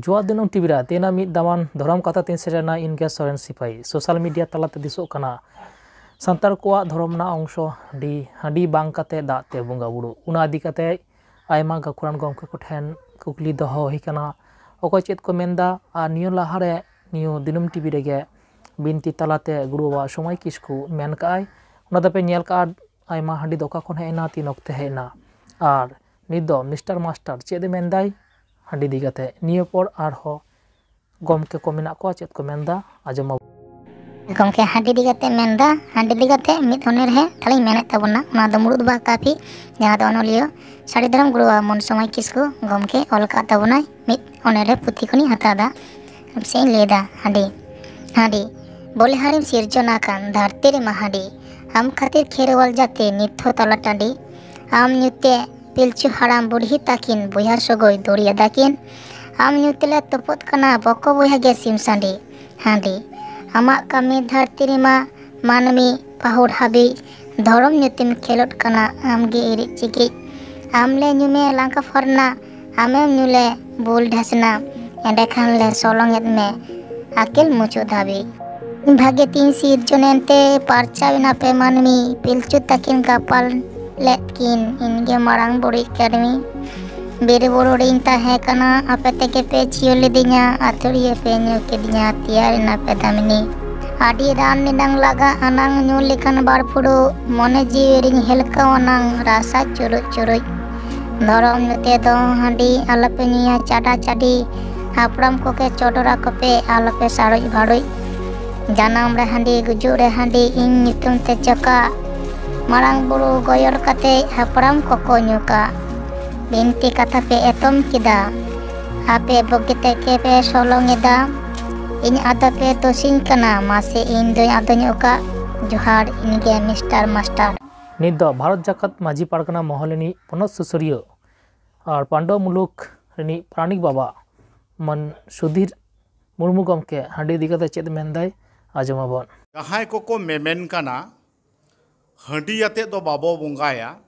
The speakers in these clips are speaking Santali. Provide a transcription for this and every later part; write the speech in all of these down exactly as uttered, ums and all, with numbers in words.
ᱡᱚᱦᱟᱨ ᱫᱤᱱᱟᱹᱢ ᱴᱤᱵᱷᱤ ᱨᱮ ᱛᱮᱦᱮᱧᱟᱜ ᱢᱤᱫ ᱫᱟᱢᱟᱱ ᱫᱷᱚᱨᱚᱢ ᱠᱟᱛᱷᱟ ᱛᱤᱧ ᱥᱮᱴᱮᱨᱮᱱᱟ, ᱤᱧ ᱜᱮ ᱥᱚᱨᱮᱱ ᱥᱤᱯᱟᱹᱦᱤ᱾ ᱥᱳᱥᱟᱞ ᱢᱤᱰᱤᱭᱟ ᱛᱟᱞᱟᱛᱮ ᱫᱤᱥᱚᱜ ᱠᱟᱱᱟ ᱥᱟᱱᱛᱟᱲ ᱠᱚᱣᱟᱜ ᱫᱷᱚᱨᱚᱢ ᱨᱮᱱᱟᱜ ᱚᱝᱥᱚ ᱦᱟᱺᱰᱤ, ᱦᱟᱺᱰᱤ ᱵᱟᱝ ᱠᱟᱛᱮ ᱫᱟᱜ ᱛᱮ ᱵᱚᱸᱜᱟ ᱵᱩᱨᱩ᱾ ᱚᱱᱟ ᱤᱫᱤ ᱠᱟᱛᱮ ᱟᱭᱢᱟ ᱜᱟᱹᱠᱷᱩᱲᱟᱱ ᱜᱚᱢᱠᱮ ᱠᱚᱴᱷᱮᱱ ᱠᱩᱠᱞᱤ ᱫᱚᱦᱚ ᱦᱩᱭ ᱠᱟᱱᱟ, ᱚᱠᱚᱭ ᱪᱮᱫ ᱠᱚ ᱢᱮᱱᱫᱟ᱾ ᱟᱨ ᱱᱤᱭᱟᱹ ᱞᱟᱦᱟᱨᱮ ᱱᱤᱭᱟᱹ ᱫᱤᱱᱟᱹᱢ ᱴᱤᱵᱷᱤ ᱨᱮᱜᱮ ᱵᱤᱱᱛᱤ ᱛᱟᱞᱟᱛᱮ ᱜᱩᱨᱩ ᱵᱟᱵᱟ ᱥᱚᱢᱟᱭ ᱠᱤᱥᱠᱩ ᱢᱮᱱ ᱠᱟᱜᱼᱟᱭ, ᱚᱱᱟ ᱫᱚᱯᱮ ᱧᱮᱞ ᱠᱟᱜᱼᱟ, ᱟᱭᱢᱟ ᱦᱟᱺᱰᱤ ᱫᱚ ᱚᱠᱟ ᱠᱷᱚᱱ ᱦᱮᱡ ᱮᱱᱟ, ᱛᱤᱱ ᱚᱠᱛᱮ ᱦᱮᱡ ᱮᱱᱟ᱾ ᱟᱨ ᱱᱤᱛ ᱫᱚ ᱢᱤᱥᱴᱟᱨ ᱢᱟᱥᱴᱟᱨ ᱪᱮᱫ ᱮ ᱢᱮᱱᱫᱟᱭ ᱦᱟᱺᱰᱤ ᱤᱫᱤ ᱠᱟᱛᱮ, ᱱᱤᱭᱟᱹ ᱯᱚᱨ ᱟᱨᱦᱚᱸ ᱜᱚᱢᱠᱮ ᱠᱚ ᱢᱮᱱᱟᱜ ᱠᱚᱣᱟ, ᱪᱮᱫ ᱠᱚ ᱢᱮᱱᱫᱟ ᱟᱸᱡᱚᱢ ᱟᱵᱚ᱾ ᱜᱚᱢᱠᱮ ᱦᱟᱺᱰᱤ ᱤᱫᱤ ᱠᱟᱛᱮ ᱢᱮᱱᱫᱟ, ᱦᱟᱺᱰᱤ ᱤᱫᱤ ᱠᱟᱛᱮ ᱢᱤᱫ ᱚᱱᱚᱬᱦᱮ ᱛᱟᱦᱞᱮᱧ ᱢᱮᱱᱮᱫ ᱛᱟᱵᱚᱱᱟ, ᱚᱱᱟ ᱫᱚ ᱢᱩᱲᱩᱫ ᱵᱟᱦᱟ ᱠᱟᱹᱯᱤ, ᱡᱟᱦᱟᱸ ᱫᱚ ᱚᱱᱚᱞᱤᱭᱟᱹ ᱥᱟᱹᱨᱤ ᱫᱷᱚᱨᱚᱢ ᱜᱩᱨᱩ ᱵᱟᱵᱟ ᱢᱚᱱ ᱥᱚᱢᱟᱭ ᱠᱤᱥᱠᱩ ᱜᱚᱢᱠᱮ ᱚᱞ ᱠᱟᱜ ᱛᱟᱵᱚᱱᱟᱭ᱾ ᱢᱤᱫ ᱚᱱᱚᱬᱦᱮ ᱯᱩᱛᱷᱤ ᱠᱷᱚᱱᱤᱧ ᱦᱟᱛᱟᱣ ᱮᱫᱟ᱾ ᱥᱮ ᱤᱧ ᱞᱟᱹᱭᱫᱟ, ᱦᱟᱺᱰᱤ, ᱦᱟᱺᱰᱤ, ᱵᱚᱞᱮᱦᱟᱨᱤᱢ ᱥᱤᱨᱡᱚᱱ ᱟᱠᱟᱱ ᱫᱷᱟᱹᱨᱛᱤ ᱨᱮᱢᱟ ᱦᱟᱺᱰᱤ, ᱟᱢ ᱠᱷᱟᱹᱛᱤᱨ ᱠᱷᱮᱨᱣᱟᱞ ᱡᱟᱹᱛᱤ ᱱᱤᱛ ᱦᱚᱸ ᱛᱟᱞᱟ ᱴᱟᱺᱰᱤ, ᱟᱢ ᱧᱩᱛᱮ ᱯᱤᱞᱪᱩ ᱦᱟᱲᱟᱢ ᱵᱩᱲᱦᱤ ᱛᱟᱹᱠᱤᱱ ᱵᱚᱭᱦᱟ ᱥᱚᱜᱚᱭ ᱫᱩᱨᱤᱭᱟᱫᱟ ᱠᱤᱱ, ᱟᱢ ᱧᱩᱛᱮ ᱞᱮ ᱛᱚᱯᱚᱫ ᱠᱟᱱᱟ ᱵᱚᱠᱚ ᱵᱚᱭᱦᱟ ᱜᱮ ᱥᱤᱢ ᱥᱟᱺᱰᱤ᱾ ᱦᱟᱺᱰᱤ, ᱟᱢᱟᱜ ᱠᱟᱹᱢᱤ ᱫᱷᱟᱹᱨᱛᱤ ᱨᱮᱢᱟ ᱢᱟᱹᱱᱢᱤ ᱯᱟᱹᱦᱩᱲ ᱦᱟᱹᱵᱤᱡ, ᱫᱷᱚᱨᱚᱢ ᱧᱩᱛᱩᱢ ᱠᱷᱮᱞᱳᱰ ᱠᱟᱱᱟ ᱟᱢᱜᱮ ᱤᱨᱤᱡ ᱪᱤᱠᱤᱡ᱾ ᱟᱢ ᱞᱮ ᱧᱩᱢᱮ ᱞᱟᱸᱜᱟ ᱯᱷᱟᱨᱱᱟ, ᱟᱢᱮᱢ ᱧᱩ ᱞᱮ ᱵᱩᱞ ᱰᱷᱟᱥᱱᱟ, ᱮᱸᱰᱮᱠᱷᱟᱱ ᱞᱮ ᱥᱚᱞᱚᱝ ᱮᱫ ᱢᱮ ᱟᱹᱠᱤᱞ ᱢᱩᱪᱟᱹᱫ ᱫᱷᱟᱹᱵᱤᱡ᱾ ᱵᱷᱟᱜᱮ ᱛᱤᱧ ᱥᱤᱨᱡᱚᱱ ᱮᱱᱛᱮ ᱯᱟᱨᱪᱟᱣ ᱮᱱᱟ ᱯᱮ ᱢᱟᱹᱱᱢᱤ, ᱯᱤᱞᱪᱩ ᱛᱟᱹᱠᱤᱱ ᱜᱟᱯᱟᱞ ᱞᱮᱫ ᱠᱤᱱ ᱤᱧᱜᱮ ᱢᱟᱲᱟᱝ ᱵᱩᱲᱦᱤ ᱠᱟᱹᱲᱢᱤ᱾ ᱵᱤᱨ ᱵᱩᱨᱩ ᱨᱤᱧ ᱛᱟᱦᱮᱸ ᱠᱟᱱᱟ, ᱟᱯᱮ ᱛᱮᱜᱮ ᱯᱮ ᱪᱤᱭᱟᱹ ᱞᱤᱫᱤᱧᱟ, ᱟᱹᱛᱷᱟᱹᱲᱤᱭᱟᱹ ᱯᱮ ᱧᱩ ᱠᱤᱫᱤᱧᱟ, ᱛᱮᱭᱟᱨ ᱮᱱᱟ ᱯᱮ ᱫᱟᱢᱤᱱᱤ᱾ ᱟᱹᱰᱤ ᱨᱟᱱ ᱮᱱᱟᱝ ᱞᱟᱜᱟ ᱟᱱᱟᱝ ᱧᱩ ᱞᱮᱠᱷᱟᱱ ᱵᱟᱨ ᱯᱷᱩᱲᱩᱜ, ᱢᱚᱱᱮ ᱡᱤᱣᱤ ᱨᱤᱧ ᱦᱮᱞᱠᱟᱣ ᱟᱱᱟᱝ ᱨᱟᱥᱟ ᱪᱩᱨᱩᱡ ᱪᱩᱨᱩᱡ᱾ ᱫᱷᱚᱨᱚᱢ ᱧᱩᱛᱮ ᱫᱚ ᱦᱟᱺᱰᱤ ᱟᱞᱚᱯᱮ ᱧᱩᱭᱟ ᱪᱟᱰᱟ ᱪᱟᱹᱰᱤ, ᱦᱟᱯᱲᱟᱢ ᱠᱚᱜᱮ ᱪᱚᱰᱚᱨ ᱟᱠᱚ ᱯᱮ ᱟᱞᱚᱯᱮ ᱥᱟᱲᱩᱡ ᱵᱷᱟᱲᱩᱡ᱾ ᱡᱟᱱᱟᱢ ᱨᱮ ᱦᱟᱺᱰᱤ ᱜᱩᱡᱩᱜ ᱨᱮ ᱦᱟᱺᱰᱤ ᱤᱧ ᱧᱩᱛᱩᱢ ᱛᱮ ᱪᱚᱠᱟᱜ, ᱢᱟᱨᱟᱝ ᱵᱩᱨᱩ ᱜᱚᱭᱚᱨ ᱠᱟᱛᱮ ᱦᱟᱯᱲᱟᱢ ᱠᱚᱠᱚ ᱧᱩ ᱠᱟᱜ᱾ ᱵᱤᱱᱛᱤ ᱠᱟᱛᱷᱟ ᱯᱮ ᱮᱛᱚᱢ ᱠᱮᱫᱟ, ᱟᱯᱮ ᱵᱩᱜᱤ ᱛᱮᱜᱮ ᱯᱮ ᱥᱚᱞᱚᱝ ᱮᱫᱟ᱾ ᱤᱧ ᱟᱫᱚ ᱯᱮ ᱫᱳᱥᱤᱧ ᱠᱟᱱᱟ, ᱢᱟᱥᱮ ᱤᱧ ᱫᱚᱧ ᱟᱫᱚᱧ ᱚᱠᱟ? ᱡᱚᱦᱟᱨ, ᱤᱧ ᱜᱮ ᱢᱤᱥᱴᱟᱨ ᱢᱟᱥᱴᱟᱨ᱾ ᱱᱤᱛ ᱫᱚ ᱵᱷᱟᱨᱚᱛ ᱡᱟᱠᱟᱛ ᱢᱟᱹᱡᱷᱤ ᱯᱟᱨᱜᱟᱱᱟ ᱢᱚᱦᱚᱞ ᱨᱤᱱᱤᱡ ᱯᱚᱱᱚᱛ ᱥᱩᱥᱟᱹᱨᱤᱭᱟᱹ ᱟᱨ ᱯᱟᱱᱰᱚᱵ ᱢᱩᱞᱩᱠ ᱨᱤᱱᱤᱡ ᱯᱟᱨᱟᱱᱤᱠ ᱵᱟᱵᱟ ᱢᱟᱱ ᱥᱩᱫᱷᱤᱨ ᱢᱩᱨᱢᱩ ᱜᱚᱢᱠᱮ ᱦᱟᱺᱰᱤ ᱤᱫᱤ ᱠᱟᱛᱮ ᱪᱮᱫ ᱢᱮᱱᱫᱟᱭ, ᱟᱸᱡᱚᱢ ᱟᱵᱚᱱ᱾ ᱡᱟᱦᱟᱸᱭ ᱠᱚᱠᱚ ᱢᱮᱢᱮᱱ ᱠᱟᱱᱟ ᱦᱟᱺᱰᱤ ᱟᱛᱮᱫ ᱫᱚ ᱵᱟᱵᱚ ᱵᱚᱸᱜᱟᱭᱟ,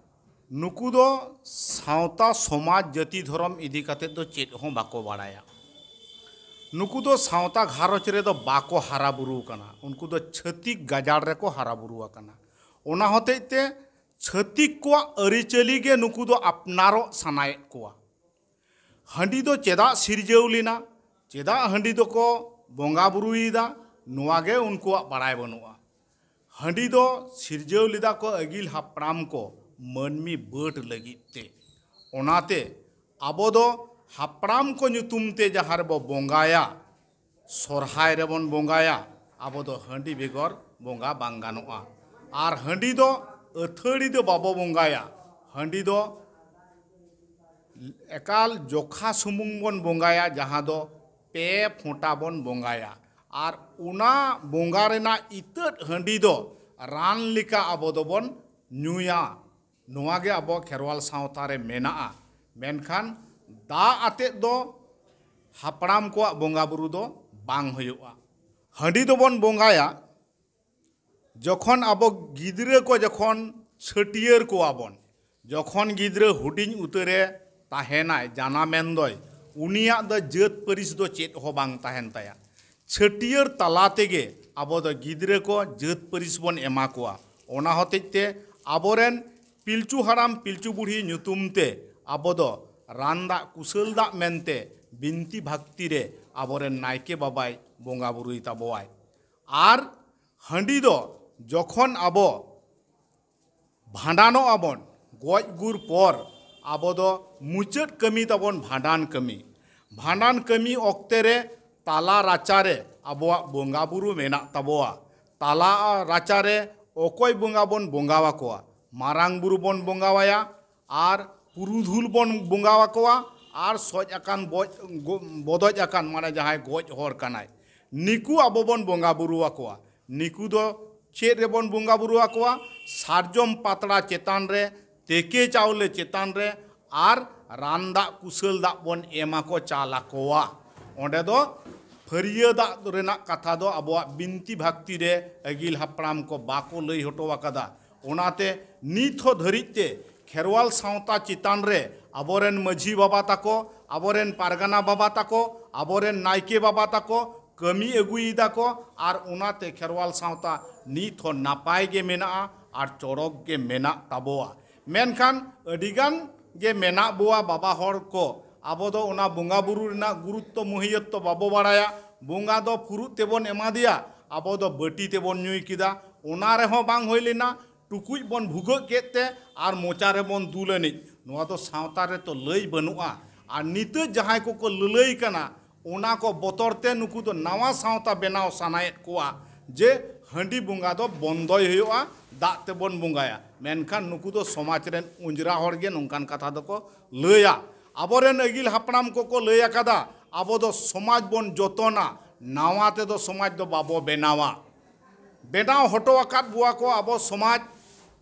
ᱱᱩᱠᱩ ᱫᱚ ᱥᱟᱶᱛᱟ, ᱥᱚᱢᱟᱡᱽ, ᱡᱟᱹᱛᱤ, ᱫᱷᱚᱨᱚᱢ ᱤᱫᱤ ᱠᱟᱛᱮᱫ ᱫᱚ ᱪᱮᱫ ᱦᱚᱸ ᱵᱟᱠᱚ ᱵᱟᱲᱟᱭᱟ᱾ ᱱᱩᱠᱩ ᱫᱚ ᱥᱟᱶᱛᱟ ᱜᱷᱟᱨᱚᱸᱡᱽ ᱨᱮᱫᱚ ᱵᱟᱠᱚ ᱦᱟᱨᱟ ᱵᱩᱨᱩ ᱟᱠᱟᱱᱟ᱾ ᱩᱱᱠᱩ ᱫᱚ ᱪᱷᱟᱹᱛᱤᱠ ᱜᱟᱡᱟᱲ ᱨᱮᱠᱚ ᱦᱟᱨᱟ ᱵᱩᱨᱩ ᱟᱠᱟᱱᱟ᱾ ᱚᱱᱟ ᱦᱚᱛᱮᱡ ᱛᱮ ᱪᱷᱟᱹᱛᱤᱠ ᱠᱚᱣᱟᱜ ᱟᱹᱨᱤᱪᱟᱹᱞᱤ ᱜᱮ ᱱᱩᱠᱩ ᱫᱚ ᱟᱯᱱᱟᱨᱚᱜ ᱥᱟᱱᱟᱭᱮᱫ ᱠᱚᱣᱟ᱾ ᱦᱟᱺᱰᱤ ᱫᱚ ᱪᱮᱫᱟᱜ ᱥᱤᱨᱡᱟᱹᱣ ᱞᱮᱱᱟ, ᱪᱮᱫᱟᱜ ᱦᱟᱺᱰᱤ ᱫᱚᱠᱚ ᱵᱚᱸᱜᱟ ᱵᱩᱨᱩᱭᱮᱫᱟ, ᱱᱚᱣᱟ ᱜᱮ ᱩᱱᱠᱩᱣᱟᱜ ᱵᱟᱲᱟᱭ ᱵᱟᱹᱱᱩᱜᱼᱟ᱾ ᱦᱟᱺᱰᱤ ᱫᱚ ᱥᱤᱨᱡᱟᱹᱣ ᱞᱮᱫᱟ ᱠᱚ ᱟᱹᱜᱤᱞ ᱦᱟᱯᱲᱟᱢ ᱠᱚ ᱢᱟᱹᱱᱢᱤ ᱵᱟᱹᱰ ᱞᱟᱹᱜᱤᱫ ᱛᱮ᱾ ᱚᱱᱟᱛᱮ ᱟᱵᱚ ᱫᱚ ᱦᱟᱯᱲᱟᱢ ᱠᱚ ᱧᱩᱛᱩᱢ ᱛᱮ ᱡᱟᱦᱟᱸ ᱨᱮᱵᱚ ᱵᱚᱸᱜᱟᱭᱟ, ᱥᱚᱨᱦᱟᱭ ᱨᱮᱵᱚᱱ ᱵᱚᱸᱜᱟᱭᱟ, ᱟᱵᱚ ᱫᱚ ᱦᱟᱺᱰᱤ ᱵᱮᱜᱚᱨ ᱵᱚᱸᱜᱟ ᱵᱟᱝ ᱜᱟᱱᱚᱜᱼᱟ᱾ ᱟᱨ ᱦᱟᱺᱰᱤ ᱫᱚ ᱟᱹᱛᱷᱟᱹᱲᱤ ᱫᱚ ᱵᱟᱵᱚ ᱵᱚᱸᱜᱟᱭᱟ᱾ ᱦᱟᱺᱰᱤ ᱫᱚ ᱮᱠᱟᱞ ᱡᱚᱠᱷᱟ ᱥᱩᱢᱩᱝ ᱵᱚᱱ ᱵᱚᱸᱜᱟᱭᱟ, ᱡᱟᱦᱟᱸ ᱫᱚ ᱯᱮ ᱯᱷᱚᱸᱴᱟ ᱵᱚᱱ ᱵᱚᱸᱜᱟᱭᱟ᱾ ᱟᱨ ᱚᱱᱟ ᱵᱚᱸᱜᱟ ᱨᱮᱱᱟᱜ ᱤᱛᱟᱹᱫ ᱦᱟᱺᱰᱤ ᱫᱚ ᱨᱟᱱ ᱞᱮᱠᱟ ᱟᱵᱚ ᱫᱚᱵᱚᱱ ᱧᱩᱭᱟ᱾ ᱱᱚᱣᱟ ᱜᱮ ᱟᱵᱚ ᱠᱷᱮᱨᱣᱟᱞ ᱥᱟᱶᱛᱟ ᱨᱮ ᱢᱮᱱᱟᱜᱼᱟ᱾ ᱢᱮᱱᱠᱷᱟᱱ ᱫᱟᱜ ᱟᱛᱮᱫ ᱫᱚ ᱦᱟᱯᱲᱟᱢ ᱠᱚᱣᱟᱜ ᱵᱚᱸᱜᱟ ᱵᱩᱨᱩ ᱫᱚ ᱵᱟᱝ ᱦᱩᱭᱩᱜᱼᱟ᱾ ᱦᱟᱺᱰᱤ ᱫᱚᱵᱚᱱ ᱵᱚᱸᱜᱟᱭᱟ ᱡᱚᱠᱷᱚᱱ ᱟᱵᱚ ᱜᱤᱫᱽᱨᱟᱹ ᱠᱚ ᱡᱚᱠᱷᱚᱱ ᱪᱷᱟᱹᱴᱭᱟᱹᱨ ᱠᱚᱣᱟ ᱵᱚᱱ, ᱡᱚᱠᱷᱚᱱ ᱜᱤᱫᱽᱨᱟᱹ ᱦᱩᱰᱤᱧ ᱩᱛᱟᱹᱨᱮ ᱛᱟᱦᱮᱱᱟᱭ, ᱡᱟᱱᱟᱢᱮᱱ ᱫᱚᱭ, ᱩᱱᱤᱭᱟᱜ ᱫᱚ ᱡᱟᱹᱛ ᱯᱟᱹᱨᱤᱥ ᱫᱚ ᱪᱮᱫ ᱦᱚᱸ ᱵᱟᱝ ᱛᱟᱦᱮᱱ ᱛᱟᱭᱟ᱾ ᱪᱷᱟᱹᱴᱭᱟᱹᱨ ᱛᱟᱞᱟ ᱛᱮᱜᱮ ᱟᱵᱚ ᱫᱚ ᱜᱤᱫᱽᱨᱟᱹ ᱠᱚ ᱡᱟᱹᱛ ᱯᱟᱹᱨᱤᱥ ᱵᱚᱱ ᱮᱢᱟ ᱠᱚᱣᱟ᱾ ᱚᱱᱟ ᱦᱚᱛᱮᱡ ᱛᱮ ᱟᱵᱚᱨᱮᱱ ᱯᱤᱞᱪᱩ ᱦᱟᱲᱟᱢ ᱯᱤᱞᱪᱩ ᱵᱩᱲᱦᱤ ᱧᱩᱛᱩᱢ ᱛᱮ ᱟᱵᱚ ᱫᱚ ᱨᱟᱱ ᱫᱟᱜ ᱠᱩᱥᱟᱹᱞ ᱫᱟᱜ ᱢᱮᱱᱛᱮ ᱵᱤᱱᱛᱤ ᱵᱷᱟᱠᱛᱤ ᱨᱮ ᱟᱵᱚᱨᱮᱱ ᱱᱟᱭᱠᱮ ᱵᱟᱵᱟᱭ ᱵᱚᱸᱜᱟ ᱵᱩᱨᱩᱭ ᱛᱟᱵᱚᱣᱟᱭ᱾ ᱟᱨ ᱦᱟᱺᱰᱤ ᱫᱚ ᱡᱚᱠᱷᱚᱱ ᱟᱵᱚ ᱵᱷᱟᱸᱰᱟᱱᱚᱜ ᱟᱵᱚᱱ, ᱜᱚᱡ ᱜᱩᱨ ᱯᱚᱨ ᱟᱵᱚ ᱫᱚ ᱢᱩᱪᱟᱹᱫ ᱠᱟᱹᱢᱤ ᱛᱟᱵᱚᱱ ᱵᱷᱟᱸᱰᱟᱱ ᱠᱟᱹᱢᱤ᱾ ᱵᱷᱟᱸᱰᱟᱱ ᱠᱟᱹᱢᱤ ᱚᱠᱛᱮ ᱨᱮ ᱛᱟᱞᱟ ᱨᱟᱪᱟ ᱨᱮ ᱟᱵᱚᱣᱟᱜ ᱵᱚᱸᱜᱟ ᱵᱩᱨᱩ ᱢᱮᱱᱟᱜ ᱛᱟᱵᱚᱣᱟ᱾ ᱛᱟᱞᱟ ᱨᱟᱪᱟ ᱨᱮ ᱚᱠᱚᱭ ᱵᱚᱸᱜᱟ ᱵᱚᱱ ᱵᱚᱸᱜᱟ ᱟᱠᱚᱣᱟ? ᱢᱟᱨᱟᱝ ᱵᱩᱨᱩ ᱵᱚᱱ ᱵᱚᱸᱜᱟ ᱟᱭᱟ, ᱟᱨ ᱯᱩᱨᱩᱫᱷᱩᱞ ᱵᱚᱱ ᱵᱚᱸᱜᱟ ᱟᱠᱚᱣᱟ, ᱟᱨ ᱥᱚᱡ ᱟᱠᱟᱱ ᱵᱚᱡ-, ᱜᱚ-, ᱵᱚᱫᱚᱡ ᱟᱠᱟᱱ, ᱢᱟᱱᱮ ᱡᱟᱦᱟᱸᱭ ᱜᱚᱡ ᱦᱚᱲ ᱠᱟᱱᱟᱭ, ᱱᱤᱠᱩ ᱟᱵᱚ ᱵᱚᱱ ᱵᱚᱸᱜᱟ ᱵᱩᱨᱩ ᱟᱠᱚᱣᱟ᱾ ᱱᱤᱠᱩ ᱫᱚ ᱪᱮᱫ ᱨᱮᱵᱚᱱ ᱵᱚᱸᱜᱟ ᱵᱩᱨᱩ ᱟᱠᱚᱣᱟ? ᱥᱟᱨᱡᱚᱢ ᱯᱟᱛᱲᱟ ᱪᱮᱛᱟᱱ ᱨᱮ, ᱛᱮᱠᱮ ᱪᱟᱣᱞᱮ ᱪᱮᱛᱟᱱ ᱨᱮ, ᱟᱨ ᱨᱟᱱ ᱫᱟᱜ ᱠᱩᱥᱟᱹᱞ ᱫᱟᱜ ᱵᱚᱱ ᱮᱢᱟ ᱠᱚ, ᱪᱟᱞ ᱟᱠᱚᱣᱟ᱾ ᱚᱸᱰᱮ ᱫᱚ ᱯᱷᱟᱹᱨᱭᱟᱹ ᱫᱟᱜ ᱨᱮᱱᱟᱜ ᱠᱟᱛᱷᱟ ᱫᱚ ᱟᱵᱚᱣᱟᱜ ᱵᱤᱱᱛᱤ ᱵᱷᱟᱠᱛᱤ ᱨᱮ ᱟᱹᱜᱤᱞ ᱦᱟᱯᱲᱟᱢ ᱠᱚ ᱵᱟᱠᱚ ᱞᱟᱹᱭ ᱦᱚᱴᱚ ᱟᱠᱟᱫᱟ᱾ ᱚᱱᱟᱛᱮ ᱱᱤᱛ ᱦᱚᱸ ᱫᱷᱟᱹᱨᱤᱡ ᱛᱮ ᱠᱷᱮᱨᱣᱟᱞ ᱥᱟᱶᱛᱟ ᱪᱮᱛᱟᱱ ᱨᱮ ᱟᱵᱚᱨᱮᱱ ᱢᱟᱹᱡᱷᱤ ᱵᱟᱵᱟ ᱛᱟᱠᱚ, ᱟᱵᱚᱨᱮᱱ ᱯᱟᱨᱜᱟᱱᱟ ᱵᱟᱵᱟ ᱛᱟᱠᱚ, ᱟᱵᱚᱨᱮᱱ ᱱᱟᱭᱠᱮ ᱵᱟᱵᱟ ᱛᱟᱠᱚ ᱠᱟᱹᱢᱤ ᱟᱹᱜᱩᱭᱮᱫᱟ ᱠᱚ, ᱟᱨ ᱚᱱᱟᱛᱮ ᱠᱷᱮᱨᱣᱟᱞ ᱥᱟᱶᱛᱟ ᱱᱤᱛ ᱦᱚᱸ ᱱᱟᱯᱟᱭ ᱜᱮ ᱢᱮᱱᱟᱜᱼᱟ ᱟᱨ ᱪᱚᱨᱚᱠ ᱜᱮ ᱢᱮᱱᱟᱜ ᱛᱟᱵᱚᱣᱟ᱾ ᱢᱮᱱᱠᱷᱟᱱ ᱟᱹᱰᱤᱜᱟᱱ ᱜᱮ ᱢᱮᱱᱟᱜ ᱵᱚᱣᱟ ᱵᱟᱵᱟ ᱦᱚᱲ ᱠᱚ, ᱟᱵᱚ ᱫᱚ ᱚᱱᱟ ᱵᱚᱸᱜᱟ ᱵᱩᱨᱩ ᱨᱮᱱᱟᱜ ᱜᱩᱨᱩᱛᱛᱚ ᱢᱚᱦᱤᱭᱚᱛᱛᱚ ᱵᱟᱵᱚ ᱵᱟᱲᱟᱭᱟ᱾ ᱵᱚᱸᱜᱟ ᱫᱚ ᱯᱷᱩᱨᱩᱜ ᱛᱮᱵᱚᱱ ᱮᱢᱟ ᱫᱮᱭᱟ, ᱟᱵᱚ ᱫᱚ ᱵᱟᱹᱴᱤ ᱛᱮᱵᱚᱱ ᱧᱩᱭ ᱠᱮᱫᱟ, ᱚᱱᱟ ᱨᱮᱦᱚᱸ ᱵᱟᱝ ᱦᱩᱭ ᱞᱮᱱᱟ᱾ ᱴᱩᱠᱩᱡ ᱵᱚᱱ ᱵᱷᱩᱜᱟᱹᱜ ᱠᱮᱫ ᱛᱮ ᱟᱨ ᱢᱚᱪᱟ ᱨᱮᱵᱚᱱ ᱫᱩᱞ ᱟᱹᱱᱤᱡ, ᱱᱚᱣᱟ ᱫᱚ ᱥᱟᱶᱛᱟ ᱨᱮᱛᱚ ᱞᱟᱹᱭ ᱵᱟᱹᱱᱩᱜᱼᱟ᱾ ᱟᱨ ᱱᱤᱛᱚᱜ ᱡᱟᱦᱟᱸᱭ ᱠᱚᱠᱚ ᱞᱟᱹᱞᱟᱹᱭ ᱠᱟᱱᱟ, ᱚᱱᱟ ᱠᱚ ᱵᱚᱛᱚᱨ ᱛᱮ ᱱᱩᱠᱩ ᱫᱚ ᱱᱟᱣᱟ ᱥᱟᱶᱛᱟ ᱵᱮᱱᱟᱣ ᱥᱟᱱᱟᱭᱮᱫ ᱠᱚᱣᱟ, ᱡᱮ ᱦᱟᱺᱰᱤ ᱵᱚᱸᱜᱟ ᱫᱚ ᱵᱚᱱᱫᱚᱭ ᱦᱩᱭᱩᱜᱼᱟ, ᱫᱟᱜ ᱛᱮᱵᱚᱱ ᱵᱚᱸᱜᱟᱭᱟ᱾ ᱢᱮᱱᱠᱷᱟᱱ ᱱᱩᱠᱩ ᱫᱚ ᱥᱚᱢᱟᱡᱽ ᱨᱮᱱ ᱚᱸᱡᱽᱨᱟ ᱦᱚᱲ ᱜᱮ ᱱᱚᱝᱠᱟᱱ ᱠᱟᱛᱷᱟ ᱫᱚᱠᱚ ᱞᱟᱹᱭᱟ᱾ ᱟᱵᱚᱨᱮᱱ ᱟᱹᱜᱤᱞ ᱦᱟᱯᱲᱟᱢ ᱠᱚᱠᱚ ᱞᱟᱹᱭ ᱟᱠᱟᱫᱟ, ᱟᱵᱚ ᱫᱚ ᱥᱚᱢᱟᱡᱽ ᱵᱚᱱ ᱡᱚᱛᱚᱱᱟ, ᱱᱟᱣᱟ ᱛᱮᱫᱚ ᱥᱚᱢᱟᱡᱽ ᱫᱚ ᱵᱟᱵᱚ ᱵᱮᱱᱟᱣᱟ᱾ ᱵᱮᱱᱟᱣ ᱦᱚᱴᱚ ᱟᱠᱟᱫ ᱵᱚᱣᱟ ᱠᱚ ᱟᱵᱚ ᱥᱚᱢᱟᱡᱽ,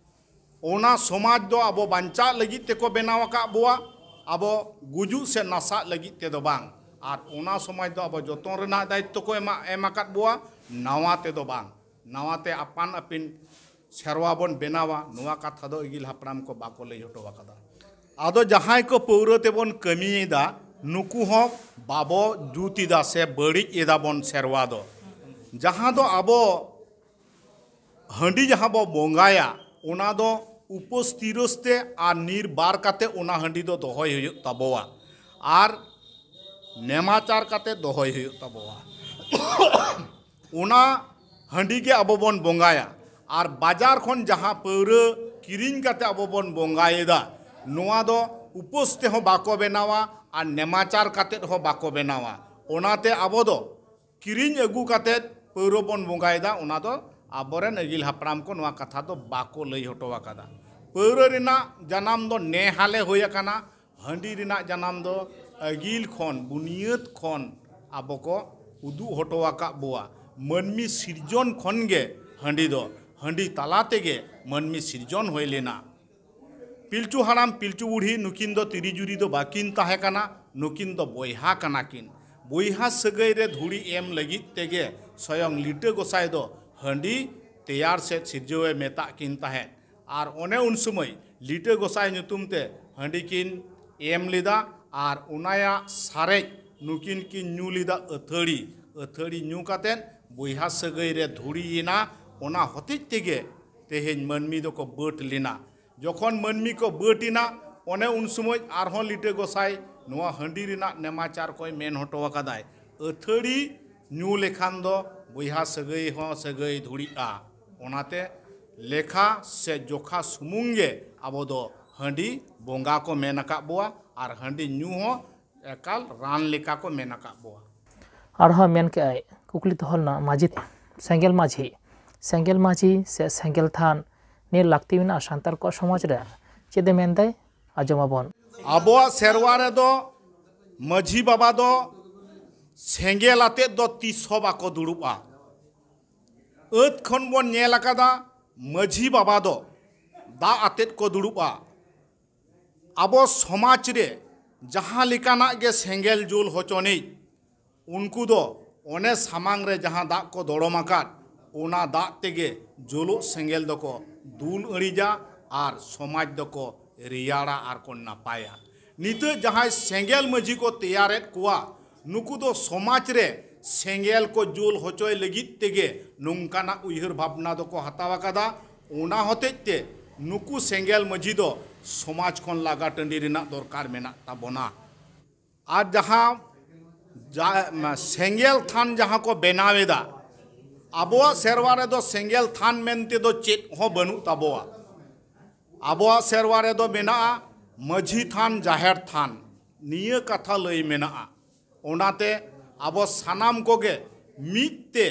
ᱚᱱᱟ ᱥᱚᱢᱟᱡᱽ ᱫᱚ ᱟᱵᱚ ᱵᱟᱧᱪᱟᱜ ᱞᱟᱹᱜᱤᱫ ᱛᱮᱠᱚ ᱵᱮᱱᱟᱣ ᱟᱠᱟᱫ ᱵᱚᱣᱟ, ᱟᱵᱚ ᱜᱩᱡᱩᱜ ᱥᱮ ᱱᱟᱥᱟᱜ ᱞᱟᱹᱜᱤᱫ ᱛᱮᱫᱚ ᱵᱟᱝ᱾ ᱟᱨ ᱚᱱᱟ ᱥᱚᱢᱟᱡᱽ ᱫᱚ ᱟᱵᱚ ᱡᱚᱛᱚᱱ ᱨᱮᱱᱟᱜ ᱫᱟᱭᱤᱛᱛᱚ ᱠᱚ ᱮᱢᱟ-, ᱮᱢ ᱟᱠᱟᱫ ᱵᱚᱣᱟ, ᱱᱟᱣᱟ ᱛᱮᱫᱚ ᱵᱟᱝ᱾ ᱱᱟᱣᱟ ᱛᱮ ᱟᱯᱟᱱ ᱟᱹᱯᱤᱱ ᱥᱮᱨᱣᱟ ᱵᱚᱱ ᱵᱮᱱᱟᱣᱟ, ᱱᱚᱣᱟ ᱠᱟᱛᱷᱟ ᱫᱚ ᱟᱹᱜᱤᱞ ᱦᱟᱯᱲᱟᱢ ᱠᱚ ᱵᱟᱠᱚ ᱞᱟᱹᱭ ᱦᱚᱴᱚ ᱟᱠᱟᱫᱟ᱾ ᱟᱫᱚ ᱡᱟᱦᱟᱸᱭ ᱠᱚ ᱯᱟᱹᱣᱨᱟᱹ ᱛᱮᱵᱚᱱ ᱠᱟᱹᱢᱤᱭᱮᱫᱟ, ᱱᱩᱠᱩ ᱦᱚᱸ ᱵᱟᱵᱚ ᱡᱩᱛ ᱮᱫᱟ ᱥᱮ ᱵᱟᱹᱲᱤᱡ ᱮᱫᱟ ᱵᱚᱱ ᱥᱮᱨᱣᱟ ᱫᱚ᱾ ᱡᱟᱦᱟᱸ ᱫᱚ ᱟᱵᱚ ᱦᱟᱺᱰᱤ ᱡᱟᱦᱟᱸ ᱵᱚ ᱵᱚᱸᱜᱟᱭᱟ, ᱚᱱᱟ ᱫᱚ ᱩᱯᱟᱹᱥ ᱛᱤᱨᱟᱹᱥ ᱛᱮ ᱟᱨ ᱱᱤᱨᱵᱟᱨ ᱠᱟᱛᱮ ᱚᱱᱟ ᱦᱟᱺᱰᱤ ᱫᱚ ᱫᱚᱦᱚᱭ ᱦᱩᱭᱩᱜ ᱛᱟᱵᱚᱣᱟ ᱟᱨ ᱱᱮᱢᱟᱪᱟᱨ ᱠᱟᱛᱮ ᱫᱚᱦᱚᱭ ᱦᱩᱭᱩᱜ ᱛᱟᱵᱚᱣᱟ᱾ ᱚᱱᱟ ᱦᱟᱺᱰᱤ ᱜᱮ ᱟᱵᱚ ᱵᱚᱱ ᱵᱚᱸᱜᱟᱭᱟ᱾ ᱟᱨ ᱵᱟᱡᱟᱨ ᱠᱷᱚᱱ ᱡᱟᱦᱟᱸ ᱯᱟᱹᱣᱨᱟᱹ ᱠᱤᱨᱤᱧ ᱠᱟᱛᱮ ᱟᱵᱚ ᱵᱚᱱ ᱵᱚᱸᱜᱟᱭᱮᱫᱟ, ᱱᱚᱣᱟ ᱫᱚ ᱩᱯᱟᱹᱥ ᱛᱮᱦᱚᱸ ᱵᱟᱠᱚ ᱵᱮᱱᱟᱣᱟ ᱟᱨ ᱱᱮᱢᱟᱪᱟᱨ ᱠᱟᱛᱮ ᱦᱚᱸ ᱵᱟᱠᱚ ᱵᱮᱱᱟᱣᱟ᱾ ᱚᱱᱟᱛᱮ ᱟᱵᱚ ᱫᱚ ᱠᱤᱨᱤᱧ ᱟᱹᱜᱩ ᱠᱟᱛᱮ ᱯᱟᱹᱣᱨᱟᱹ ᱵᱚᱱ ᱵᱚᱸᱜᱟᱭᱮᱫᱟ, ᱚᱱᱟ ᱫᱚ ᱟᱵᱚᱨᱮᱱ ᱟᱹᱜᱤᱞ ᱦᱟᱯᱲᱟᱢ ᱠᱚ ᱱᱚᱣᱟ ᱠᱟᱛᱷᱟ ᱫᱚ ᱵᱟᱠᱚ ᱞᱟᱹᱭ ᱦᱚᱴᱚ ᱟᱠᱟᱫᱟ᱾ ᱯᱟᱹᱣᱨᱟᱹ ᱨᱮᱱᱟᱜ ᱡᱟᱱᱟᱢ ᱫᱚ ᱱᱮ ᱦᱟᱞᱮ ᱦᱩᱭ ᱟᱠᱟᱱᱟ, ᱦᱟᱺᱰᱤ ᱨᱮᱱᱟᱜ ᱡᱟᱱᱟᱢ ᱫᱚ ᱟᱹᱜᱤᱞ ᱠᱷᱚᱱ, ᱵᱩᱱᱤᱭᱟᱹᱫ ᱠᱷᱚᱱ ᱟᱵᱚ ᱠᱚ ᱩᱫᱩᱜ ᱦᱚᱴᱚ ᱟᱠᱟᱫ ᱵᱚᱣᱟ᱾ ᱢᱟᱹᱱᱢᱤ ᱥᱤᱨᱡᱚᱱ ᱠᱷᱚᱱ ᱜᱮ ᱦᱟᱺᱰᱤ ᱫᱚ, ᱦᱟᱺᱰᱤ ᱛᱟᱞᱟ ᱛᱮᱜᱮ ᱢᱟᱹᱱᱢᱤ ᱥᱤᱨᱡᱚᱱ ᱦᱩᱭ ᱞᱮᱱᱟ᱾ ᱯᱤᱞᱪᱩ ᱦᱟᱲᱟᱢ, ᱯᱤᱞᱪᱩ ᱵᱩᱲᱦᱤ ᱱᱩᱠᱤᱱ ᱫᱚ ᱛᱤᱨᱤ ᱡᱩᱨᱤ ᱫᱚ ᱵᱟᱹᱠᱤᱱ ᱛᱟᱦᱮᱸ ᱠᱟᱱᱟ, ᱱᱩᱠᱤᱱ ᱫᱚ ᱵᱚᱭᱦᱟ ᱠᱟᱱᱟ ᱠᱤᱱ᱾ ᱵᱚᱭᱦᱟ ᱥᱟᱹᱜᱟᱹᱭ ᱨᱮ ᱫᱷᱩᱲᱤ ᱮᱢ ᱞᱟᱹᱜᱤᱫ ᱛᱮᱜᱮ ᱥᱚᱭᱚᱝ ᱞᱤᱴᱟᱹ ᱜᱚᱸᱥᱟᱭ ᱫᱚ ᱦᱟᱺᱰᱤ ᱛᱮᱭᱟᱨ ᱥᱮᱫ ᱥᱤᱨᱡᱟᱹᱣᱮ ᱢᱮᱛᱟᱜ ᱠᱤᱱ ᱛᱟᱦᱮᱸᱫ᱾ ᱟᱨ ᱚᱱᱮ ᱩᱱ ᱥᱚᱢᱚᱭ ᱞᱤᱴᱟᱹ ᱜᱚᱸᱥᱟᱭ ᱧᱩᱛᱩᱢ ᱛᱮ ᱦᱟᱺᱰᱤ ᱠᱤᱱ ᱮᱢ ᱞᱮᱫᱟ ᱟᱨ ᱚᱱᱟᱭᱟᱜ ᱥᱟᱨᱮᱡ ᱱᱩᱠᱤᱱ ᱠᱤᱱ ᱧᱩ ᱞᱮᱫᱟ ᱟᱹᱛᱷᱟᱹᱲᱤ᱾ ᱟᱹᱛᱷᱟᱹᱲᱤ ᱧᱩ ᱠᱟᱛᱮᱫ ᱵᱚᱭᱦᱟ ᱥᱟᱹᱜᱟᱹᱭ ᱨᱮ ᱫᱷᱩᱲᱤᱭᱮᱱᱟ᱾ ᱚᱱᱟ ᱦᱚᱛᱮᱡ ᱛᱮᱜᱮ ᱛᱮᱦᱮᱧ ᱢᱟᱹᱱᱢᱤ ᱫᱚᱠᱚ ᱵᱟᱹᱴ ᱞᱮᱱᱟ᱾ ᱡᱚᱠᱷᱚᱱ ᱢᱟᱹᱱᱢᱤ ᱠᱚ ᱵᱟᱹᱴ ᱮᱱᱟ, ᱚᱱᱮ ᱩᱱ ᱥᱚᱢᱚᱭ ᱟᱨᱦᱚᱸ ᱞᱤᱴᱟᱹ ᱜᱚᱸᱥᱟᱭ ᱱᱚᱣᱟ ᱦᱟᱺᱰᱤ ᱨᱮᱱᱟᱜ ᱱᱮᱢᱟᱪᱟᱨ ᱠᱚᱭ ᱢᱮᱱ ᱦᱚᱴᱚ ᱟᱠᱟᱫᱟᱭ, ᱟᱹᱛᱷᱟᱹᱲᱤ ᱧᱩ ᱞᱮᱠᱷᱟᱱ ᱫᱚ ᱵᱚᱭᱦᱟ ᱥᱟᱹᱜᱟᱹᱭ ᱦᱚᱸ ᱥᱟᱹᱜᱟᱹᱭ ᱫᱷᱩᱲᱤᱜᱼᱟ᱾ ᱚᱱᱟᱛᱮ ᱞᱮᱠᱷᱟ ᱥᱮ ᱡᱚᱠᱷᱟ ᱥᱩᱢᱩᱝ ᱜᱮ ᱟᱵᱚ ᱫᱚ ᱦᱟᱺᱰᱤ ᱵᱚᱸᱜᱟ ᱠᱚ ᱢᱮᱱ ᱟᱠᱟᱫ ᱵᱚᱣᱟ ᱟᱨ ᱦᱟᱺᱰᱤ ᱧᱩ ᱦᱚᱸ ᱮᱠᱟᱞ ᱨᱟᱱ ᱞᱮᱠᱟ ᱠᱚ ᱢᱮᱱ ᱟᱠᱟᱫ ᱵᱚᱣᱟ᱾ ᱟᱨᱦᱚᱸ ᱢᱮᱱ ᱠᱮᱜᱼᱟᱭ, ᱠᱩᱠᱞᱤ ᱫᱚᱦᱚ ᱞᱮᱱᱟ ᱢᱟᱹᱡᱷᱤ, ᱥᱮᱸᱜᱮᱞ ᱢᱟᱹᱡᱷᱤ, ᱥᱮᱸᱜᱮᱞ ᱢᱟᱹᱡᱷᱤ ᱥᱮ ᱥᱮᱸᱜᱮᱞ ᱛᱷᱟᱱ ᱱᱤᱭᱟᱹ ᱞᱟᱹᱠᱛᱤ ᱢᱮᱱᱟᱜᱼᱟ ᱥᱟᱱᱛᱟᱲ ᱠᱚᱣᱟᱜ ᱥᱚᱢᱟᱡᱽ ᱨᱮ, ᱪᱮᱫ ᱮ ᱢᱮᱱᱫᱟᱭ ᱟᱸᱡᱚᱢ ᱟᱵᱚᱱ᱾ ᱟᱵᱚᱣᱟᱜ ᱥᱮᱨᱣᱟ ᱨᱮᱫᱚ ᱢᱟᱹᱡᱷᱤ ᱵᱟᱵᱟ ᱫᱚ ᱥᱮᱸᱜᱮᱞ ᱟᱛᱮᱫ ᱫᱚ ᱛᱤᱥ ᱦᱚᱸ ᱵᱟᱠᱚ ᱫᱩᱲᱩᱵᱼᱟ᱾ ᱟᱹᱛ ᱠᱷᱚᱱ ᱵᱚᱱ ᱧᱮᱞ ᱟᱠᱟᱫᱟ, ᱢᱟᱹᱡᱷᱤ ᱵᱟᱵᱟ ᱫᱚ ᱫᱟᱜ ᱟᱛᱮᱫ ᱠᱚ ᱫᱩᱲᱩᱵᱼᱟ᱾ ᱟᱵᱚ ᱥᱚᱢᱟᱡᱽ ᱨᱮ ᱡᱟᱦᱟᱸ ᱞᱮᱠᱟᱱᱟᱜ ᱜᱮ ᱥᱮᱸᱜᱮᱞ ᱡᱩᱞ ᱦᱚᱪᱚᱱᱤᱡ, ᱩᱱᱠᱩ ᱫᱚ ᱚᱱᱮ ᱥᱟᱢᱟᱝ ᱨᱮ ᱡᱟᱦᱟᱸ ᱫᱟᱜ ᱠᱚ ᱫᱚᱲᱚᱢ ᱟᱠᱟᱫ, ᱚᱱᱟ ᱫᱟᱜ ᱛᱮᱜᱮ ᱡᱩᱞᱩᱜ ᱥᱮᱸᱜᱮᱞ ᱫᱚᱠᱚ ᱫᱩᱞ ᱟᱹᱬᱤᱡᱟ ᱟᱨ ᱥᱚᱢᱟᱡᱽ ᱫᱚᱠᱚ ᱨᱮᱭᱟᱲᱟ ᱟᱨ ᱠᱚ ᱱᱟᱯᱟᱭᱟ᱾ ᱱᱤᱛᱚᱜ ᱡᱟᱦᱟᱸᱭ ᱥᱮᱸᱜᱮᱞ ᱢᱟᱹᱡᱷᱤ ᱠᱚ ᱛᱮᱭᱟᱨᱮᱫ ᱠᱚᱣᱟ, ᱱᱩᱠᱩ ᱫᱚ ᱥᱚᱢᱟᱡᱽ ᱨᱮ ᱥᱮᱸᱜᱮᱞ ᱠᱚ ᱡᱩᱞ ᱦᱚᱪᱚᱭ ᱞᱟᱹᱜᱤᱫ ᱛᱮᱜᱮ ᱱᱚᱝᱠᱟᱱᱟᱜ ᱩᱭᱦᱟᱹᱨ ᱵᱷᱟᱵᱽᱱᱟ ᱫᱚᱠᱚ ᱦᱟᱛᱟᱣ ᱟᱠᱟᱫᱟ᱾ ᱚᱱᱟ ᱦᱚᱛᱮᱡ ᱛᱮ ᱱᱩᱠᱩ ᱥᱮᱸᱜᱮᱞ ᱢᱟᱹᱡᱷᱤ ᱫᱚ ᱥᱚᱢᱟᱡᱽ ᱠᱷᱚᱱ ᱞᱟᱜᱟ ᱴᱟᱺᱰᱤ ᱨᱮᱱᱟᱜ ᱫᱚᱨᱠᱟᱨ ᱢᱮᱱᱟᱜ ᱛᱟᱵᱚᱱᱟ᱾ ᱟᱨ ᱡᱟᱦᱟᱸ ᱡᱟ-, ᱥᱮᱸᱜᱮᱞ ᱛᱷᱟᱱ ᱡᱟᱦᱟᱸ ᱠᱚ ᱵᱮᱱᱟᱣ ᱮᱫᱟ, ᱟᱵᱚᱣᱟᱜ ᱥᱮᱨᱣᱟ ᱨᱮᱫᱚ ᱥᱮᱸᱜᱮᱞ ᱛᱷᱟᱱ ᱢᱮᱱᱛᱮ ᱫᱚ ᱪᱮᱫ ᱦᱚᱸ ᱵᱟᱹᱱᱩᱜ ᱛᱟᱵᱚᱣᱟ᱾ ᱟᱵᱚᱣᱟᱜ ᱥᱮᱨᱣᱟ ᱨᱮᱫᱚ ᱢᱮᱱᱟᱜᱼᱟ ᱢᱟᱹᱡᱷᱤ ᱛᱷᱟᱱ, ᱡᱟᱦᱮᱨ ᱛᱷᱟᱱ, ᱱᱤᱭᱟᱹ ᱠᱟᱛᱷᱟ ᱞᱟᱹᱭ ᱢᱮᱱᱟᱜᱼᱟ᱾ ᱚᱱᱟᱛᱮ ᱟᱵᱚ ᱥᱟᱱᱟᱢ ᱠᱚᱜᱮ ᱢᱤᱫ ᱛᱮ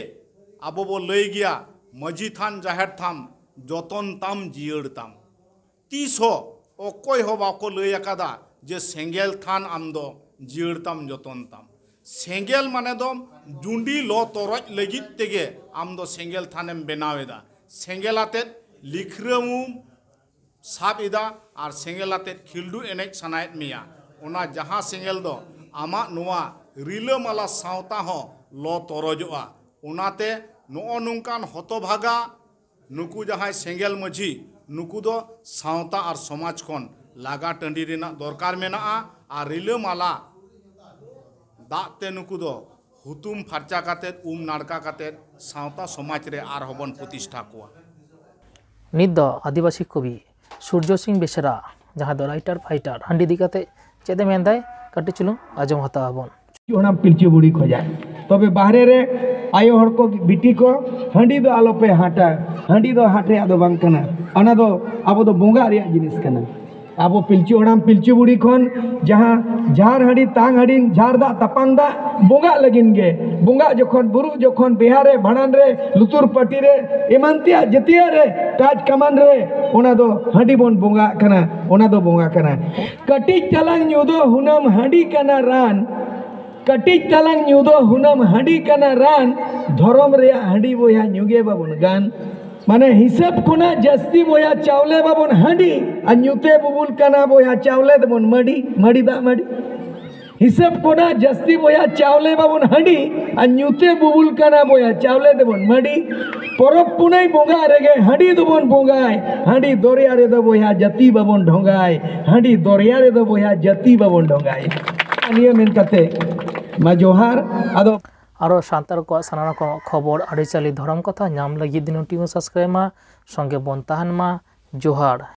ᱟᱵᱚ ᱵᱚ ᱞᱟᱹᱭ ᱜᱮᱭᱟ, ᱢᱟᱹᱡᱷᱤ ᱛᱷᱟᱱ, ᱡᱟᱦᱮᱨ ᱛᱷᱟᱱ ᱡᱚᱛᱚᱱ ᱛᱟᱢ, ᱡᱤᱭᱟᱹᱲ ᱛᱟᱢ᱾ ᱛᱤᱥ ᱦᱚᱸ ᱚᱠᱚᱭ ᱦᱚᱸ ᱵᱟᱠᱚ ᱞᱟᱹᱭ ᱟᱠᱟᱫᱟ ᱡᱮ ᱥᱮᱸᱜᱮᱞ ᱛᱷᱟᱱ ᱟᱢ ᱫᱚ ᱡᱤᱭᱟᱹᱲ ᱛᱟᱢ, ᱡᱚᱛᱚᱱ ᱛᱟᱢ᱾ ᱥᱮᱸᱜᱮᱞ ᱢᱟᱱᱮ ᱫᱚ ᱡᱩᱸᱰᱤ ᱞᱚ ᱛᱚᱨᱚᱡ ᱞᱟᱹᱜᱤᱫ ᱛᱮᱜᱮ ᱟᱢ ᱫᱚ ᱥᱮᱸᱜᱮᱞ ᱛᱷᱟᱱᱮᱢ ᱵᱮᱱᱟᱣ ᱮᱫᱟ᱾ ᱥᱮᱸᱜᱮᱞ ᱟᱛᱮᱫ ᱞᱤᱠᱷᱨᱟᱹᱢ ᱥᱟᱵ ᱮᱫᱟ ᱟᱨ ᱥᱮᱸᱜᱮᱞ ᱟᱛᱮᱫ ᱠᱷᱤᱞᱰᱩ ᱮᱱᱮᱡ ᱥᱟᱱᱟᱭᱮᱫ ᱢᱮᱭᱟ᱾ ᱚᱱᱟ ᱡᱟᱦᱟᱸ ᱥᱮᱸᱜᱮᱞ ᱫᱚ ᱟᱢᱟᱜ ᱱᱚᱣᱟ ᱨᱤᱞᱟᱹᱢᱟᱞᱟ ᱥᱟᱶᱛᱟ ᱦᱚᱸ ᱞᱚ ᱛᱚᱨᱚᱡᱚᱜᱼᱟ᱾ ᱚᱱᱟᱛᱮ ᱱᱚᱜᱼᱚ ᱱᱚᱝᱠᱟᱱ ᱦᱚᱛᱚᱵᱷᱟᱜᱟ ᱱᱩᱠᱩ ᱡᱟᱦᱟᱸᱭ ᱥᱮᱸᱜᱮᱞ ᱢᱟᱹᱡᱷᱤ, ᱱᱩᱠᱩ ᱫᱚ ᱥᱟᱶᱛᱟ ᱟᱨ ᱥᱚᱢᱟᱡᱽ ᱠᱷᱚᱱ ᱞᱟᱜᱟ ᱴᱟᱺᱰᱤ ᱨᱮᱱᱟᱜ ᱫᱚᱨᱠᱟᱨ ᱢᱮᱱᱟᱜᱼᱟ ᱟᱨ ᱨᱤᱞᱟᱹᱢᱟᱞᱟ ᱫᱟᱜ ᱛᱮ ᱱᱩᱠᱩ ᱫᱚ ᱦᱩᱛᱩᱢ ᱯᱷᱟᱨᱪᱟ ᱠᱟᱛᱮᱫ, ᱩᱢ ᱱᱟᱲᱠᱟ ᱠᱟᱛᱮᱫ ᱥᱟᱶᱛᱟ ᱥᱚᱢᱟᱡᱽ ᱨᱮ ᱟᱨᱦᱚᱸ ᱵᱚᱱ ᱯᱨᱚᱛᱤᱥᱴᱷᱟ ᱠᱚᱣᱟ᱾ ᱱᱤᱛ ᱫᱚ ᱟᱹᱫᱤᱵᱟᱹᱥᱤ ᱠᱚᱵᱤ ᱥᱩᱨᱡᱚ ᱥᱤᱝ ᱵᱮᱥᱨᱟ, ᱡᱟᱦᱟᱸᱭ ᱫᱚ writer fighter, ᱦᱟᱺᱰᱤ ᱤᱫᱤ ᱠᱟᱛᱮ ᱪᱮᱫ ᱮ ᱢᱮᱱᱫᱟᱭ, ᱠᱟᱹᱴᱤᱡ ᱪᱩᱞᱩᱝ ᱟᱸᱡᱚᱢ ᱦᱟᱛᱟᱣ ᱟᱵᱚᱱ᱾ ᱯᱤᱞᱪᱩ ᱦᱟᱲᱟᱢ ᱯᱤᱞᱪᱩ ᱵᱩᱲᱦᱤ ᱠᱷᱚᱡᱟᱜ᱾ ᱛᱚᱵᱮ ᱵᱟᱦᱨᱮ ᱨᱮ ᱟᱭᱳ ᱦᱚᱲ ᱠᱚ, ᱵᱤᱴᱤ ᱠᱚ, ᱦᱟᱺᱰᱤ ᱫᱚ ᱟᱞᱚᱯᱮ ᱦᱟᱴᱟ᱾ ᱦᱟᱺᱰᱤ ᱫᱚ ᱦᱟᱴ ᱨᱮᱭᱟᱜ ᱫᱚ ᱵᱟᱝ ᱠᱟᱱᱟ, ᱚᱱᱟ ᱫᱚ ᱟᱵᱚ ᱫᱚ ᱵᱚᱸᱜᱟ ᱨᱮᱭᱟᱜ ᱡᱤᱱᱤᱥ ᱠᱟᱱᱟ᱾ ᱟᱵᱚ ᱯᱤᱞᱪᱩ ᱦᱟᱲᱟᱢ ᱯᱤᱞᱪᱩ ᱵᱩᱲᱦᱤ ᱠᱷᱚᱱ ᱡᱟᱦᱟᱸ ᱡᱷᱟᱨ ᱦᱟᱺᱰᱤ, ᱛᱟᱝ ᱦᱟᱺᱰᱤ, ᱡᱷᱟᱨ ᱫᱟᱜ ᱛᱟᱯᱟᱝ ᱫᱟᱜ ᱵᱚᱸᱜᱟᱜ ᱞᱟᱹᱜᱤᱫ ᱜᱮ, ᱵᱚᱸᱜᱟᱜ ᱡᱚᱠᱷᱚᱱ, ᱵᱩᱨᱩᱜ ᱡᱚᱠᱷᱚᱱ, ᱵᱤᱦᱟ ᱨᱮ, ᱵᱷᱟᱸᱰᱟᱱ ᱨᱮ, ᱞᱩᱛᱩᱨ ᱯᱟᱹᱴᱤ ᱨᱮ, ᱮᱢᱟᱱ ᱛᱮᱭᱟᱜ ᱡᱟᱹᱛᱤᱭᱟᱹ ᱨᱮ, ᱠᱟᱡᱽ ᱠᱟᱢᱟᱱ ᱨᱮ, ᱚᱱᱟ ᱫᱚ ᱦᱟᱺᱰᱤ ᱵᱚᱱ ᱵᱚᱸᱜᱟᱜ ᱠᱟᱱᱟ, ᱚᱱᱟ ᱫᱚ ᱵᱚᱸᱜᱟ ᱠᱟᱱᱟ᱾ ᱠᱟᱹᱴᱤᱡ ᱛᱟᱞᱟᱝ ᱧᱩ ᱫᱚ ᱦᱩᱱᱟᱹᱢ ᱦᱟᱺᱰᱤ ᱠᱟᱱᱟ ᱨᱟᱱ, ᱠᱟᱹᱴᱤᱡ ᱛᱟᱞᱟᱝ ᱧᱩ ᱫᱚ ᱦᱩᱱᱟᱹᱢ ᱦᱟᱺᱰᱤ ᱠᱟᱱᱟ ᱨᱟᱱ, ᱫᱷᱚᱨᱚᱢ ᱨᱮᱭᱟᱜ ᱦᱟᱺᱰᱤ ᱵᱚᱭᱦᱟ ᱧᱩ ᱜᱮ ᱵᱟᱵᱚᱱ ᱜᱟᱱ᱾ ᱢᱟᱱᱮ ᱦᱤᱥᱟᱹᱵ ᱠᱷᱚᱱᱟᱜ ᱡᱟᱹᱥᱛᱤ ᱵᱚᱭᱦᱟ ᱪᱟᱣᱞᱮ ᱵᱟᱵᱚᱱ ᱦᱟᱺᱰᱤ, ᱟᱨ ᱧᱩᱛᱮ ᱵᱩᱵᱩᱞ ᱠᱟᱱᱟ ᱵᱚᱭᱦᱟ ᱪᱟᱣᱞᱮ ᱫᱚᱵᱚᱱ ᱢᱟᱹᱰᱤ, ᱢᱟᱹᱰᱤ ᱫᱟᱜ ᱢᱟᱹᱰᱤ᱾ ᱦᱤᱥᱟᱹᱵ ᱠᱷᱚᱱᱟᱜ ᱡᱟᱹᱥᱛᱤ ᱵᱚᱭᱦᱟ ᱪᱟᱣᱞᱮ ᱵᱟᱵᱚᱱ ᱦᱟᱺᱰᱤ, ᱟᱨ ᱧᱩᱛᱮ ᱵᱩᱵᱩᱞ ᱠᱟᱱᱟ ᱵᱚᱭᱦᱟ ᱪᱟᱣᱞᱮ ᱫᱚᱵᱚᱱ ᱢᱟᱹᱰᱤ᱾ ᱯᱚᱨᱚᱵᱽ ᱯᱩᱱᱟᱹᱭ ᱵᱚᱸᱜᱟ ᱨᱮᱜᱮ ᱦᱟᱺᱰᱤ ᱫᱚᱵᱚᱱ ᱵᱚᱸᱜᱟᱭ, ᱦᱟᱺᱰᱤ ᱫᱚᱨᱭᱟ ᱨᱮᱫᱚ ᱵᱚᱭᱦᱟ ᱡᱟᱹᱛᱤ ᱵᱟᱵᱚᱱ ᱰᱷᱚᱸᱜᱟᱭ, ᱦᱟᱺᱰᱤ ᱫᱚᱨᱭᱟ ᱨᱮᱫᱚ ᱵᱚᱭᱦᱟ ᱡᱟᱹᱛᱤ ᱵᱟᱵᱚᱱ ᱰᱷᱚᱸᱜᱟᱭ᱾ ᱱᱤᱭᱟᱹ ᱢᱮᱱ ᱠᱟᱛᱮ ᱢᱟ ᱡᱚᱦᱟᱨ᱾ ᱟᱫᱚ ᱟᱨᱚ ᱥᱟᱱᱛᱟᱲ ᱠᱚᱣᱟᱜ ᱥᱟᱱᱟᱢ ᱨᱚᱠᱚᱢ ᱠᱷᱚᱵᱚᱨ, ᱟᱹᱨᱤᱪᱟᱹᱞᱤ, ᱫᱷᱚᱨᱚᱢ ᱠᱟᱛᱷᱟ ᱧᱟᱢ ᱞᱟᱹᱜᱤᱫ ᱫᱤᱱᱟᱹᱢ ᱴᱤ ᱵᱷᱤ subscribe ᱢᱟ, ᱥᱚᱸᱜᱮ ᱵᱚᱱ ᱛᱟᱦᱮᱱ ᱢᱟ᱾ ᱡᱚᱦᱟᱨ᱾